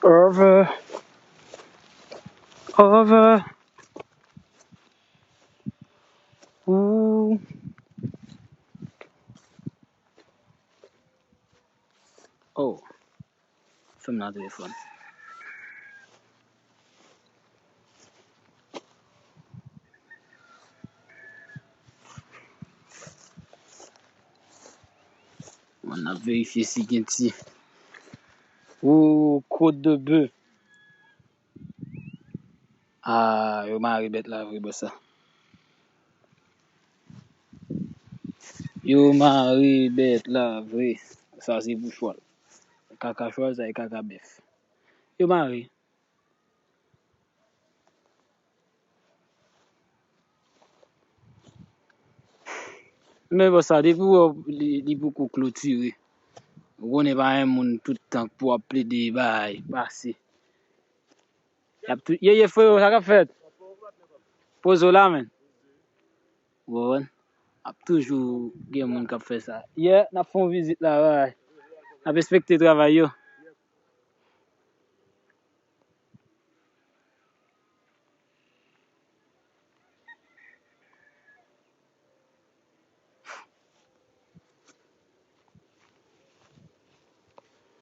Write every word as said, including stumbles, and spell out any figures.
Over. Over. Ooh. Oh. Fè m nan telefòn. Mwen ap verifye si gen ti. Ooh, côte de bœuf. Ah, yo mare bèt la vre, bò sa. Yo mare bèt la vre. Sa se pou chwal. Kaka chwal, sa e kaka bèf. Yo mare. Men bò sa, depi w wè li, li poko klotire. Ou konnen pa gen moun tout tan pou ap plede bay, pase. Y ap tou, ye, ye, frero, sa k ap fèt? Poze w la, men. Ou konprann? Ap toujou gen moun k ap fè sa. Yè, n ap fè yon vizit la, bay. N ap enspekte travay yo.